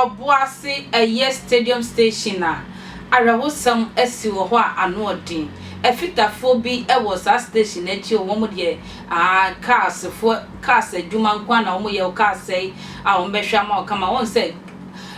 Ɔboase ɛyɛ Stadium Station a, awerɛhosɛm asi wɔ hɔ a ano ɔden. Afitafoɔ bi wɔ saa station no akyi o, wɔn deɛ aa cars foɔ, cars adwuma nko ara na wɔyɛ o, car sɛe a wɔbɛhwɛ ama wo kama. Wohu sɛ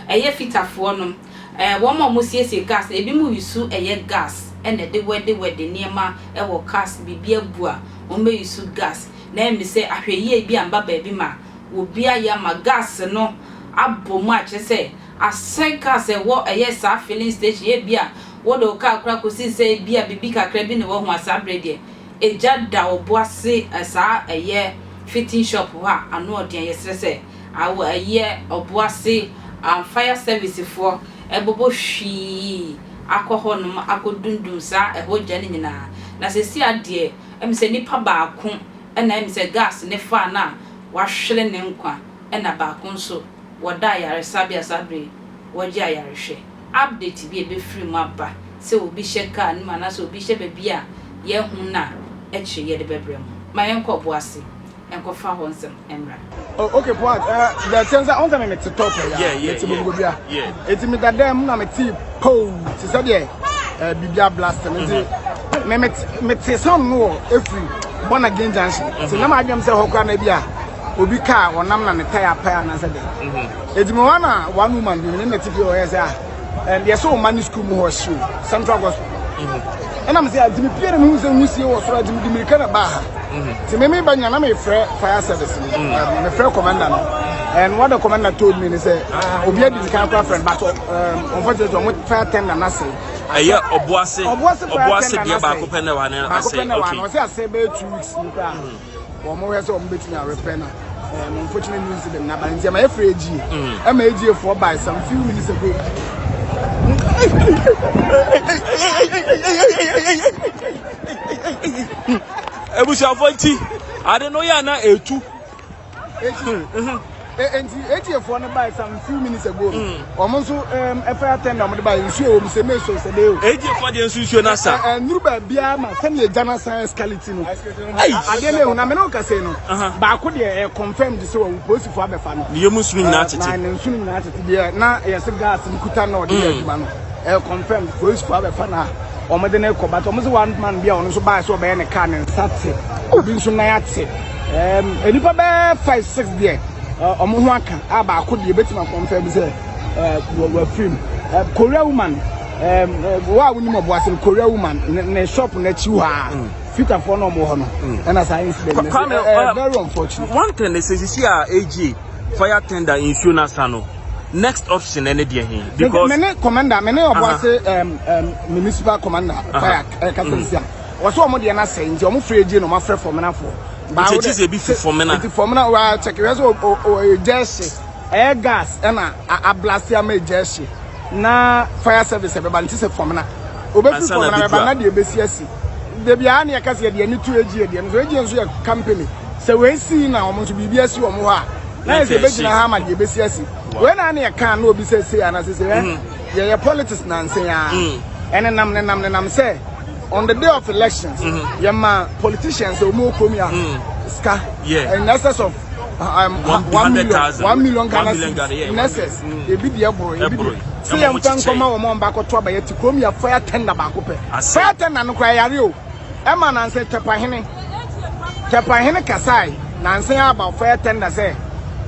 ɛyɛ fitafoɔ no, ɛɛ wɔn a wɔsiesie cars no, ebinom use ɛyɛ gas na ɛde wɛde wɛde nneɛma wɔ cars, biribi abu a, wɔbɛ use gas. Na ɛyɛ me sɛ ahwɛyie bi amba baabi ma obi ayɛ ama gas no abɔ mu a kyerɛ sɛ asɛe cars a ɛwɔ ɛyɛ saa filling station ebia wode wo car koraa kɔsii sɛ ebia biribi kakra bi na wahu a saa berɛ deɛ egya da wo bo ase saa ɛyɛ fitting shop hɔ a ano ɔden a yɛsrɛ sɛ awɔ ɛyɛ ɔbo ase fire service foɔ ɛbɔbɔ hwii akɔ hɔ nom akɔ dundum saa ɛhɔ gya no nyinaa na sɛsi adeɛ ɛmi sɛ nipa baako ɛna ɛmi sɛ gas ne faa no a wahwere ne nkwa ɛna baako nso wɔda ayaresabea saa bere yi wɔgye ayarehwɛ. Update bi a ɛbɛfiri mu aba sɛ obi hyɛ car no mu anaasɛ obi hyɛ baabi a yɛahu no a akyire yɛde bɛbrɛ mo. Ma yɛnkɔ Ɔboase nkɔfa hɔ nsɛm mmra. Oh, okay, point. The sense on time me te top ya. Me te bongo bia. Eti me da dem na me te po. Te sɛ deɛ eh bibia blast me te me me me te sound no efiri born again junction. Te na ma adwam sɛ hɔ kora na bia obi car ɔnam na ne tire apae anaasɛ dɛn. Eti me hɔ na one woman bi me ne na te fie ɔyɛ sɛ ah deɛ sɛ ɔma ne school mu hɔ hyew Central Gospel. Ɛna me sɛ ati me pie na mehu sɛ nwusie wɔ soro ati me de mirika na baa ha. Ti me me ba nyina na mefrɛ fire service no. Mefrɛ commander no. And what the commander told me ne sɛ obi adi ne kan kora frɛ no but unfortunately ɔmo fire tender na sɛ. Ɛyɛ Ɔboase Ɔboase fire Ɔboase tender deɛ na baako sɛ. pɛ na ɛwɔ ha no Baako asɛe pɛ na ɛwɔ ha okay. no ɔsɛ asɛe bɛyɛ 2 weeks ni koraa. Wɔn hwɛ sɛ wɔn bɛtumi arepɛ na unfortunate news dem na ba nti ɛma yɛfrɛ AGA. Ɛma AGA foɔ by some few minutes ago. Abusuafoɔ nti ade no yɛ na etu. Nti AGA foɔ no by some few minutes ago no. Wɔn nso ɛfɛ attend na wɔn de ba nsuo wɔ mu sɛ meso sɛ de o. AGA foɔ deɛ nso nsuo no asa. Nnuru baabiara ma sɛnea egya no asan escalate no. Adeɛ no ehu na mene wo kasa yi no. Baako deɛ ɛyɛ confirmed sɛ wawu polisifoɔ abɛfa no. Ne yam nsuo nyinaa tete. Na ne nsuo nyinaa tete deɛ na yɛsɛ gas no kuta na ɔde yɛ adwuma no. Ɛyɛ confirmed polisifoɔ abɛfa no a wɔn de no kɔ but wɔn sɛ one man bi a ɔno nso baa sɛ ɔbɛyɛ ne car ne nsa te obi nso nan ate. Nnipa bɛyɛ 5, 6 deɛ wɔn ho aka a baako deɛ ebetumi akɔnfɛm sɛ wafiri mu. Korea woman wo a wonim Ɔboase no Korea woman ne shop n'akyi hɔ a fitafoɔ na wɔn wɔ hɔ no ɛna saa incident no Kwame, very unfortunate. One thing is sisi a AGA fire tender nsuo no asa no next option ɛne deɛ he because me ne commander me ne Ɔboase municipal commander fire ɛkasa sisi a wɔsɛ wɔn deɛ n'asɛe nti wɔn fira AGA na wɔn afrɛ fɔminafoɔ. Nti ekyi sɛ ebi fi fɔmina. Nti fɔmina wa check hwɛ sɛ o o egya ɛhye ɛyɛ gas ɛna ablast ama egya ɛhye na fire service ɛbɛba nti sɛ fɔmina obɛfiri fɔmina bɛba na deɛ ebesi asi debi a ne yɛka sɛ yɛde ani to AGA deɛ no so AGA nso yɛ company sɛ wei si na wɔn nso biribi asi wɔn hɔ a na yɛ sɛ ebɛgyina ha ama deɛ ebesi asi wei na ne yɛka na obi sɛ sei anasɛ sɛ ɛ yɛyɛ politics nansa ya ɛne nam ne nam ne nam sɛ on the day of elections yɛma politicians a wɔn wɔ kurom ya sika in excess of 1 million 1 million Ghana cedis in excess ebi deɛ boro ebi deɛ sɛ yɛn fɛn nkɔma wɔn a wɔn ba akɔto aba yɛ ti kurom yɛ fire tender baako pɛ fire tender no koraa yare o ɛma nansa Tɛpahene Tɛpahene kasae nansa aba fire tender sɛ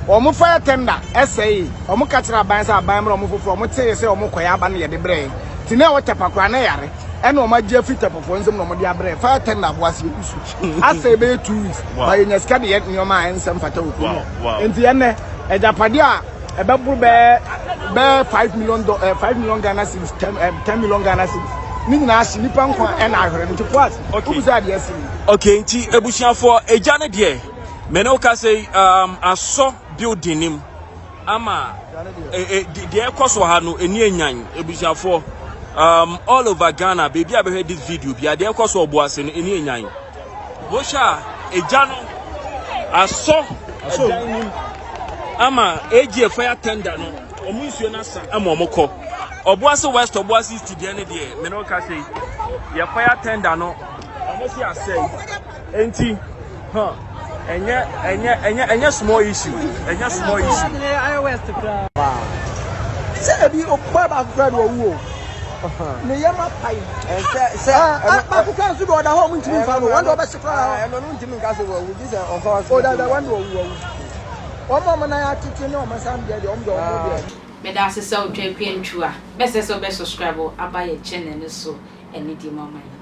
wɔn fire tender ɛsɛe wɔn ka kyerɛ aban sɛ aban mmerɛ wɔn foforɔ wɔn tee sɛ wɔn kɔyɛ aba no yɛde brɛ ti na ɛwɔ Tɛpa koraa na yare ɛna wɔn agye afiri Tɛpafoɔ nsam na wɔn de abrɛ fire tender aboase yɛ so asɛ ɛbɛyɛ 2 weeks ba yɛnya sika de yɛ nneɛma a ɛnsɛm fata wɔ kurom nti ɛnɛ agyapadeɛ a ɛbɛboro bɛɛ 5 million do 5 million Ghana cedis, 10 million Ghana cedis ne nyinaa ahye nipa nkwa ɛna ahwere no nti poat wobu sɛ adeɛ asi mu. Okay, nti ebusuafoɔ egya no deɛ mene wo ka sɛ asɔ building nim ama deɛ ɛkɔ so ha no ɛni enyan ebusuafoɔ all over Ghana beebi a bɛhwɛ this video bi a deɛ ɛkɔ so Ɔboase no ɛni enyan wohwɛ a egya no asɔ ɛdan nim ama AGA fire tender no ɔmo nsuo no asa ama ɔmo kɔ Ɔboase West, Ɔboase East deɛ ne deɛ mene wo ka sɛ yɛ fire tender no ɔmo si asɛe nti huh ɛnyɛ small issue, ɛnyɛ small issue. Wow. Sɛ ebi boy baako koraa de wawu o. Ne yam apae. Sɛ sɛ baako koraa nso de ɔda hɔ a ɔmo ntumi nfa no. Wɔn de ɔbɛhye koraa. Ɛno no ntumi nka sɛ wawu gye sɛ ɔkɔ hospital. O dada wɔn de wawu wawu. Wɔn a wɔn nan atete ne wɔn nsa deɛ deɛ wɔn deɛ wɔn deɛ. Meda ase sɛ wotwa Akua Ntwu a, mɛsrɛ sɛ wobɛ subscribe aba yɛn channel no so ɛne deɛ mu ama yɛn.